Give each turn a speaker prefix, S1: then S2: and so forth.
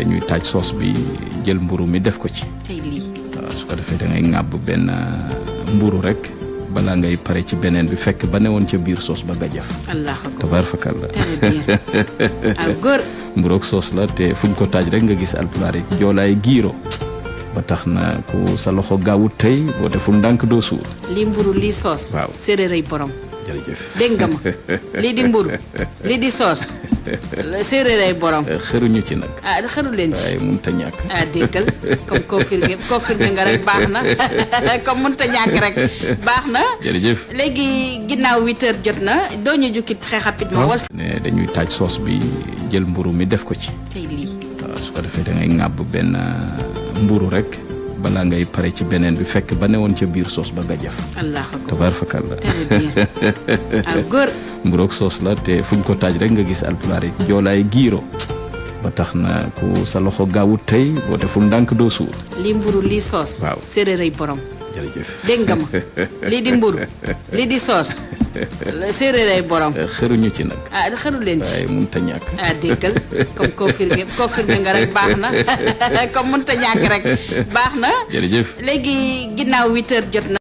S1: dañuy taaj soos bi jël mburu mi def ko ci.
S2: tey lii.
S1: waaw su ko defee da ngay ŋàbb benn mburu rek balaa ngay pare ci beneen bi fekk ba newoon ca biir soos ba gajaf.
S2: allahu akbar
S1: tabaarkalla.
S2: très bien. ah góor.
S1: mburoog soos la te fuñ ko taaj rek nga gis alpulaar yi joolaay giiro ba tax na ku sa loxo gaawut tey boo deful ndànk doo suur.
S2: lii mburu lii soos.
S1: waaw
S2: séeréer ay borom.
S1: jërëjëf.
S2: dégg nga ma lii di mburu lii di soos séeréer ay borom.
S1: xëruñu ci nag.
S2: ah xëru leen ci.
S1: waaye mënut a ñàkk.
S2: ah déggal comme confirmé nga rek baax na comme mënut a ñàkk rek baax na.
S1: jërëjëf.
S2: léegi ginnaaw 8h jot na doo ñu jukkit très rapidement. wal
S1: ne dañuy taaj soos bi jël mburu mi def ko ci.
S2: tey lii.
S1: waaw su ko defee da ngay ŋàbb benn mburu rek balaa ngay pare ci beneen bi fekk ba newoon ca biir soos ba gajaf.
S2: allahu akbar
S1: tabaarkalla.
S2: très bien. ah góor.
S1: mburoog soos la te fuñ ko taaj rek nga gis alpulaar yi joolaay giiro ba tax na ku sa loxo gaawut tey boo deful ndànk doo suur.
S2: lii mburu lii soos.
S1: waaw
S2: séeréer ay borom.
S1: jërëjëf.
S2: dégg nga ma lii di mburu lii di soos séeréer ay borom.
S1: xëruñu ci nag.
S2: ah xëru leen ci.
S1: waaye mënut a ñàkk.
S2: ah déggal comme confirmé nga rek baax na comme mënut a ñàkk rek baax na.
S1: jërëjëf.
S2: léegi ginnaaw 8h jot na.